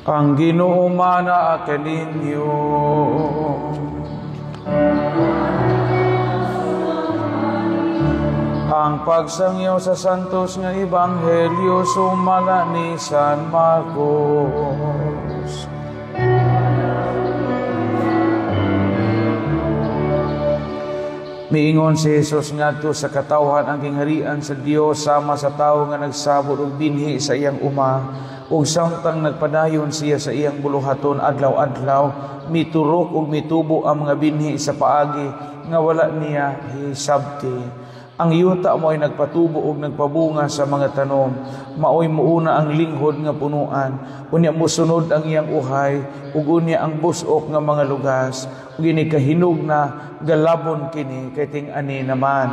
Ang Ginoo mana kaninyo. Ang pagsangyaw sa santos nga ebanghelyo sumala ni San Marcos. Miingon si Jesus ngadto sa katawhan ang gingharian sa Dios sama sa tawo nga nagsabot og binhi sa iyang uma, ug samtang nagpadayon siya sa iyang buluhaton adlaw-adlaw, miturok ug mitubo ang mga binhi sa paagi nga wala niya hisabti. Ang yuta mo'y nagpatubo ug nagpabunga sa mga tanom, maoy muuna ang linghod nga punuan, unya mosunod ang iyang uhay, ug unya ang busok nga mga lugas, ug ini kahinog na galabon kini kay ting-ani naman.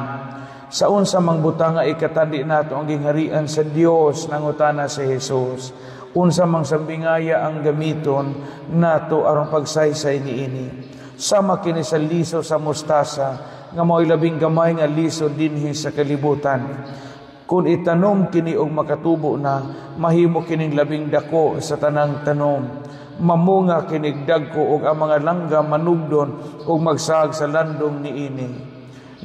Sa unsa mang butang nga ikatandi nato ang gingharian sa Dios, nangutana si Jesus, unsa mang sambingaya ang gamiton nato aron pagsaysay niini? Sama kini sa liso sa mustasa, nga mao'y labing gamay nga liso dinhi sa kalibutan. Kung itanom kini og makatubo na, mahimo kining labing dako sa tanang tanom. Mamunga kinig dagko og ang mga langga manugdon og magsaag sa landong niini.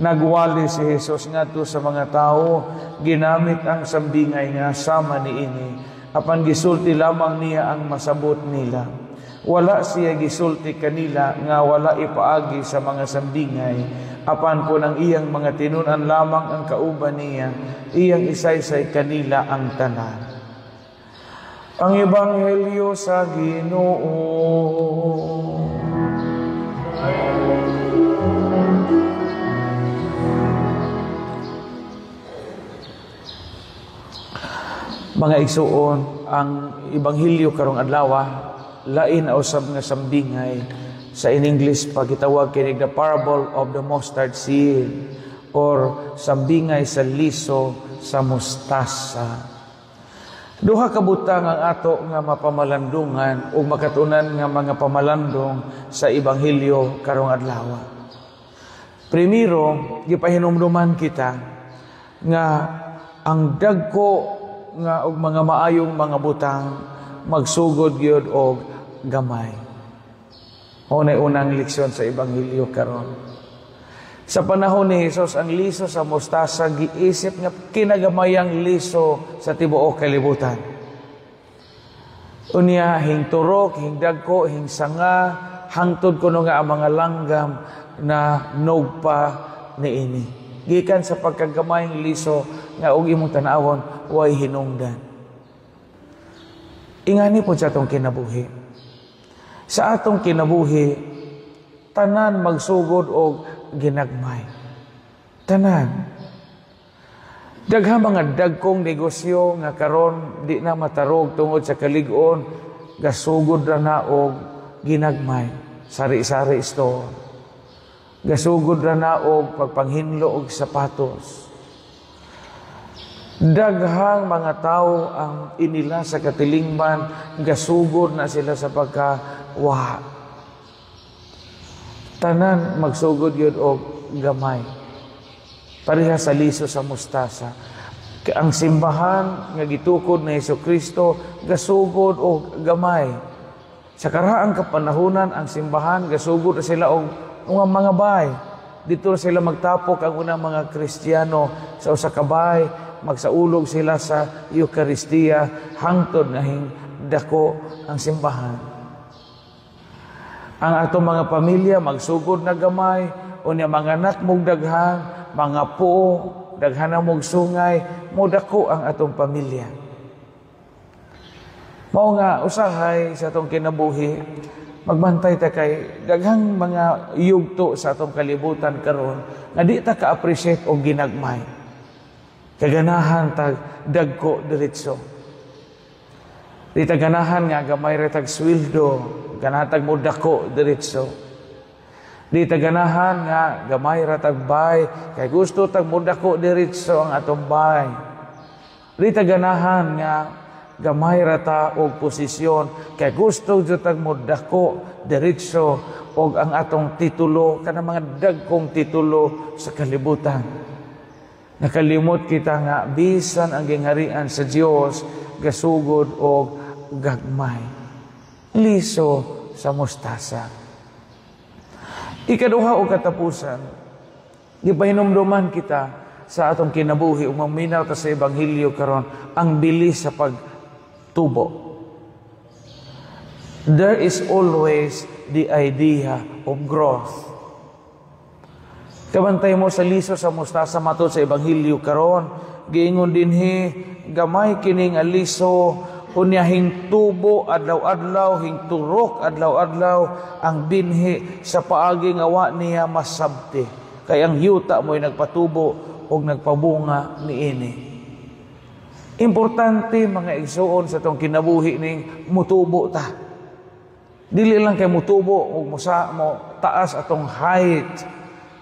Nagwali si Jesus ngadto sa mga tawo, ginamit ang sambingay nga sama niini, apan gisulti lamang niya ang masabot nila. Wala siya gisulti kanila nga wala ipaagi sa mga sambingay, apan kun ang iyang mga tinun-an lamang ang kauban niya, iyang isaysay kanila ang tanan. Ang Ebanghelyo sa Ginoo. Mga igsuon, ang Ebanghelyo karong adlaw lain na usab nga sambingay. Sa in English pagitawag kini the parable of the mustard seed or sambingay sa liso sa mustasa. Duha ka butang ang ato nga mapamalandungan o makatunan nga mga pamalandong sa ebanghelyo karong adlaw. Primero, gipahinumduman kita nga ang dagko nga og mga maayong mga butang magsugod gyud og gamay. Unay-unang leksyon sa ebanghelyo karon. Sa panahon ni Jesus, ang liso sa mustasa giisip nga kinagamayang liso sa tibuok kalibutan. Unya hingturok, hingdagko, hingsanga, hangtod kuno nga ang mga langgam na nogpa niini. Gikan sa pagkagamayng liso nga og imong tan-awon way hinungdan. Ingani po sa atong kinabuhi. Sa atong kinabuhi, tanan magsugod og ginagmay. Tanan. Daghang mga dagkong negosyo nga karon di na matarog tungod sa kalig-on, gasugod ra na og ginagmay. Sari-sari store. Gasugod ra na og pagpanghinlo og sapatos. Daghang mga tao ang inila sa katilingban, gasugod na sila sa pagkawa. Tanan magsugod yun og gamay. Pareha sa liso sa mustasa. Ang simbahan nga gitukod ni Jesucristo gasugod og gamay. Sa karaang kapanahunan ang simbahan gasugod na sila og mga bay. Dito sila magtapok ang unang mga Kristiyano sa usa ka bay, magsaulog sila sa Eucharistia hangtod nahing dako ang simbahan. Ang atong mga pamilya magsugod na gamay, unya mga anak mog daghan, mga puo, daghan na mog sungay, modako ang atong pamilya. Mao nga usahay sa atong kinabuhi, magbantay ta kay daghang mga yugto sa atong kalibutan karon nga di ta ka-appreciate og ginagmay. Kaganahan tag dagko diretso. Di ta ganahan nga gamay ra tag sweldo, ganahan tag modako diretso. Di ta ganahan nga gamay ra tag bay, kay gusto tag modako diretso ang atong bay. Di ta ganahan nga gamay ra ta og posisyon, kay gusto jud tag modako diretso og ang atong titulo, kanang mga dagkong titulo sa kalibutan. Nakalimot kita nga bisan ang gingharian sa Dios gasugod og gagmay. Liso sa mustasa. Ikaduha o katapusan, gipahinumduman kita sa atong kinabuhi ug maminaw ta sa ebanghelyo karon ang bilis sa pagtubo. There is always the idea of growth. Kabantay mo sa liso sa mustasa matod sa ebanghelyo karon, giingon dinhi, gamay kining liso, unya hingtubo adlaw-adlaw, hingturok adlaw-adlaw ang binhi sa paagi nga wa niya masabti. Kay ang yuta mo'y nagpatubo og nagpabunga niini. Importante, mga igsuon, sa tong kinabuhi ning mutubo ta. Dili lang kay mutubo og musa mo taas atong height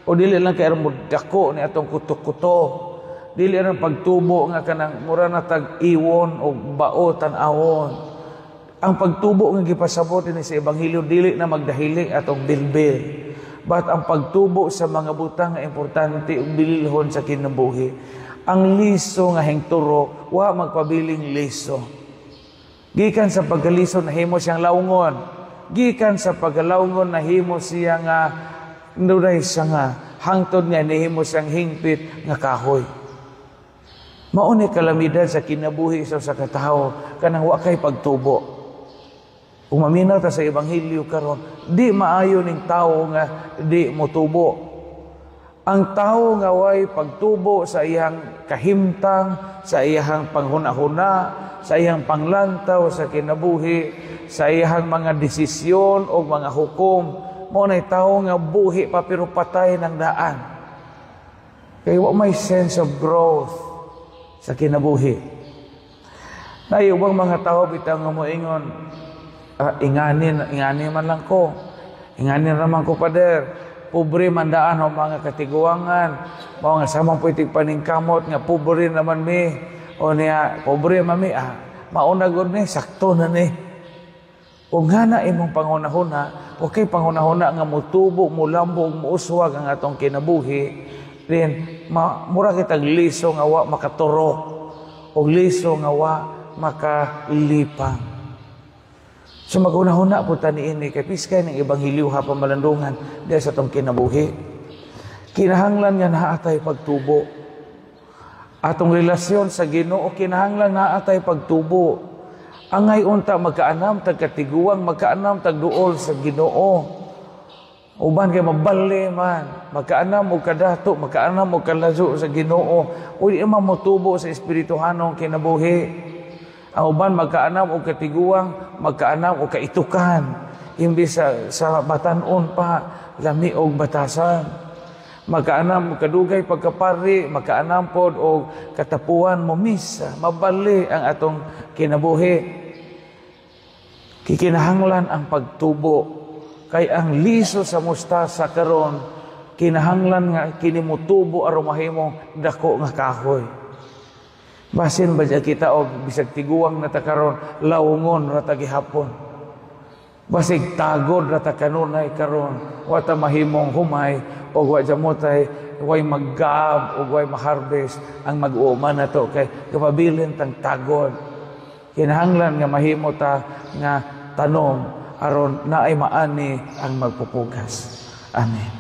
o dili lang kay mo dako ni atong kuto-kuto. Dili ang pagtubo nga kanang mura na tag iwon o bao tan-awon. Ang pagtubo nga gipasabot ni sa ebanghelyo, dili na magdahili atong bilbil. But ang pagtubo sa mga butang nga importante ug bililhon sa kinabuhi. Ang liso nga hingturok, wa magpabiling liso. Gikan sa pagkaliso, nahimo siyang laungon. Gikan sa pagkalaungon, nahimo siya nga dunay sanga, hangtod nga nahimo siyang hingpit nga kahoy. Mao ni kalamidad sa kinabuhi sa katawo, kanang wa kay pagtubo. Kung maminaw ta sa ebanghelyo karon, di maayo ning tawo nga di motubo. Ang tawo nga way pagtubo sa iyang kahimtang, sa iyang panghuna-huna, sa iyang panglantaw sa kinabuhi, sa iyang mga desisyon o mga hukom, mao nay tawo nga buhi pa pero patay ng daan. Kay wa may sense of growth sa kinabuhi. Naay ubang mga tao bitaw nga moingon, "Ah, inganin, ingani man lang ko. Inganin raman ko, pader. Pobre man daan ang mga katiguangan. Mao nga samang pwede paningkamot nga pobre naman mi. O niya, pobre man mi, ah, mauna gud ni, sakto na ni." O nga na imong panghunahuna, okay panghunahuna nga mutubo, mulambo, muuswag ang atong kinabuhi, then mura kitag liso nga wa makaturok o liso nga wa makalipang. So maghuna-huna po ta niini kay piskay ng ebanghelyo ha pamalandungan diha sa atong kinabuhi. Kinahanglan nga naa tay pagtubo. Atong relasyon sa Ginoo, kinahanglan naa tay pagtubo. Angay unta magkaanam tag katiguang, magkaanam tag duol sa Ginoo. Uban kay mabali man, magkaanam og kadato, magkaanam og kalazo sa Ginoo, o di man motubo sa espirituhanong kinabuhi. Ang uban magkaanam og katiguang, magkaanam og kaitukan, imbis sa batan-on pa, lami og batasan. Magkaanam og kadugay pagkapari, magkaanam pod og katapuan mo misa, mabali ang atong kinabuhi. Kikinahanglan ang pagtubo. Kay ang liso sa mustasa karon, kinahanglan nga kini motubo aron mahimong dako nga kahoy. Basin ba dya kita og bisag tiguang na ta karon, laungon ra ta gihapon. Basig tagod ra ta kanunay karon, wa ta mahimong humay og wa jamotay way maggaab og way maharvest ang mag-uuma nato kay kapabilin tang tagod. Kinahanglan nga mahimo ta nga tanom aron naay maani ang magpupugas. Amen.